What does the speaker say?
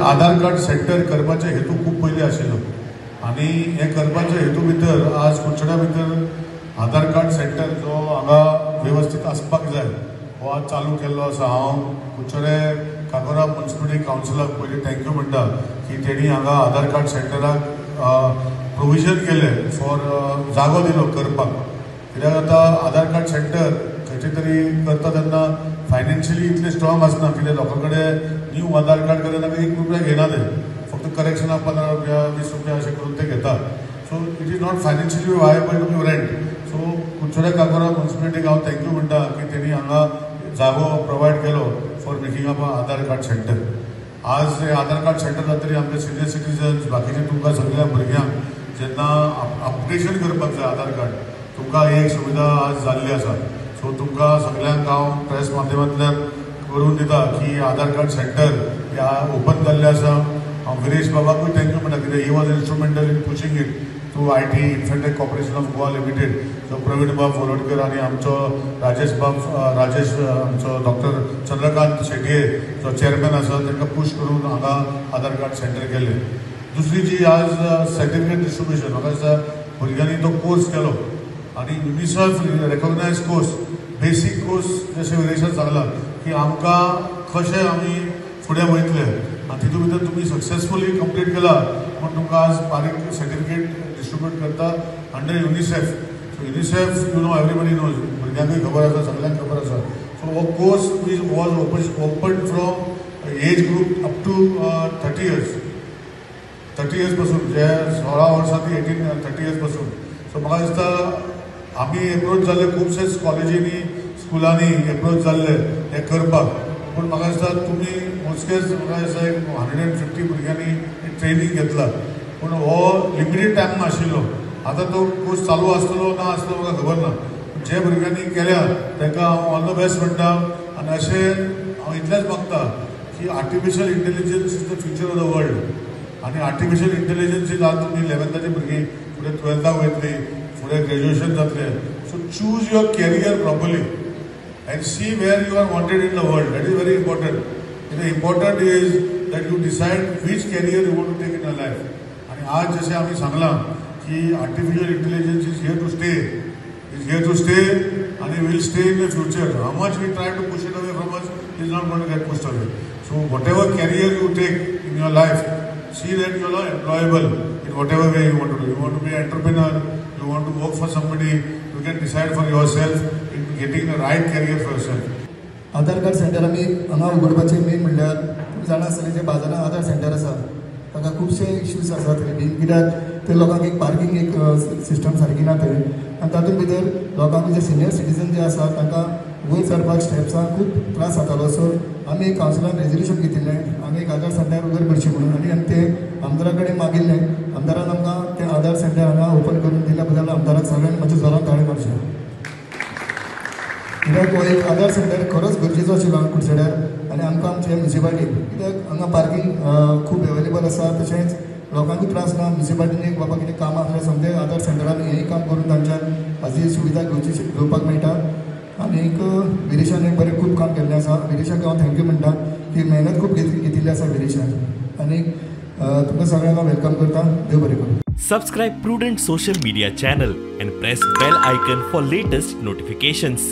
आधार card centre करपाचे हेतू खूब पयलीं आशिल्लो आनी हे करपाचे हेतू भितर आज कुडचड्या भितर आधार कार्ड सेंटर जो हांगा वेवस्थीत आसपाक जाय हो आज चालू केल्लो आसा. हांव कुडचडे काकोरा म्युनिसिपालिटी कावन्सिलाक पयलीं thank you म्हणटा की तेणी हांगा आधार कार्ड सेंटराक प्रोविजन केलें फॉर जागो दिलो करपाक. कित्याक आतां आधार कार्ड सेंटर खंयचे तरी करता तेन्ना फायनान्शियली इतले स्ट्रॉंग आसना, कित्याक लोकां कडेन न्यू आधार कार्ड करतना 1 रुपया घेना, ते फक्त करेक्शनाक 15 रुपया 20 रुपया अशें करून ते घेता. So it is not financially viable to be rent. So Curchorem Cacora म्युनिसिपालिटीक हांव thank you म्हणटा की तेणी हांगा जागो प्रोवायड केलो for making up Aadhaar card centre. आज हे आधार कार्ड सेंटर जातरी आमचे सिनियर सिटीजन्स बाकीचे तुमकां सगळ्या भुरग्यांक जेन्ना अपडेशन करपाक जाय आधार कार्ड, तुमकां एक सुविधा आज जाल्ली आसा. सो तुमकां सगळ्यांक हांव प्रेस माध्यमांतल्यान करून दिता की आधार कार्ड सेंटर ह्या ओपन जाल्लें आसा. हांव विरेश बाबाकूय thank you म्हणटा कित्याक he was instrumental in pushing it through IT Infratech Corporation of Goa Limited. So Praveen बाब फोलोडकर आनी आमचो राजेश बाब राजेश आमचो डॉक्टर चंद्रकांत शेटये जो चेअरमॅन आसा तांकां पूश करून हांगा आधार कार्ड सेंटर केलें. दुसरी जी आज सर्टिफिकेट डिस्ट्रिब्युशन, म्हाका दिसता भुरग्यांनी तो कोर्स केलो आनी UNICEF recognise course, basic course जशें विरेशान सांगलां की आमकां कशें आमी फुडें वयतले आनी तितूंत भितर तुमी सक्सेसफुली कंप्लीट केला म्हूण तुमकां आज बारीक सर्टिफिकेट डिस्ट्रिब्यूट करता under UNICEF. So UNICEF you know everybody knows, भुरग्यांकूय खबर आसा, सगळ्यांक खबर आसा. सो हो course was open from age group up to 30 years, 30 years पासून, जे 16 वर्सां ती 18 30 इयर्स पासून. सो म्हाका दिसता आमी एप्रोच जाल्ले खुबशे कॉलेजींनी स्कुलांनी एप्रोच जाल्ले हें करपाक, पूण म्हाका दिसता तुमी मोजकेच म्हाका दिसता एक 150 भुरग्यांनी ट्रेनींग घेतला, पूण हो लिमिटेड टायम आशिल्लो. आतां तो कोर्स चालू आसतलो ना आसतलो म्हाका खबर ना. जे भुरग्यांनी केल्या तांकां हांव ऑल the best म्हणटा आनी अशें हांव इतलेंच मागता की artificial intelligence is the future of the world आनी आर्टिफिशियल इंटेलिजन्स is आज तुमी 11थाची भुरगीं फुडें 12थाक वयतली, फुडें ग्रेज्युएशन जातलें. So choose your career properly and see where you are wanted in the world. That is very important. The important is that you decide which career you want to take in your life. आनी आज जशें आमी सांगलां की artificial intelligence is here to stay, is here to stay आनी will stay in the future. How much we try to push it away from us is not going to get pushed away. So whatever career you take in your life, see that you are employable in whatever way you want to do. You want to be an entrepreneur, you want to work for somebody, you can decide for yourself in getting the right career for yourself. Aadhaar card centre आमी हांगा उगडपाचें main म्हणल्यार तुमी जाणा आसतलें जे बाजारान आधार centre आसा ताका खुबशे इश्यूज आसा थंय बी, कित्याक ते लोकांक एक पार्कींग एक सिस्टम सारकी ना थंय आनी तातूंत भितर लोकांक जे सिनियर सिटीजन जे आसा तांकां वयर चडपाक स्टेप्सांक खूब त्रास जातालो. सो आमी कावन्सिलान रेजोल्युशन घेतिल्लें आमी एक आधार सेंटर उगर करचें म्हणून आनी आमी तें आमदारा कडेन मागिल्लें. आमदारान आमकां तें आधार सेंटर हांगा ओपन करून दिल्या बद्दल आमदाराक सगळ्यांनी मातशें जोरान ताळी मारचें, कित्याक हो एक आधार सेंटर खरोच गरजेचो आशिल्लो हांगा कुडचड्यार आनी आमकां आमचे म्युनिसिपालिटीक, कित्याक हांगा पार्कींग खूब एवेलेबल आसा, तशेंच लोकांकूय त्रास ना. म्युनिसिपालिटीन एक बाबा कितें काम आसल्यार समजें आधार सेंटरान हेंय काम करून तांच्यान हाजी सुविधा घेवपाक मेळटा. आनीक विरेशान एक बरें खूब काम केल्लें आसा. विरेशाक हांव thank you म्हणटा की मेहनत खूब घेतिल्ली आसा विरेशान. आनीक तुमकां सगळ्यांक हांव welcome करता. देव बरें करूं. Subscribe Prudent Social Media channel and press bell icon for latest notifications.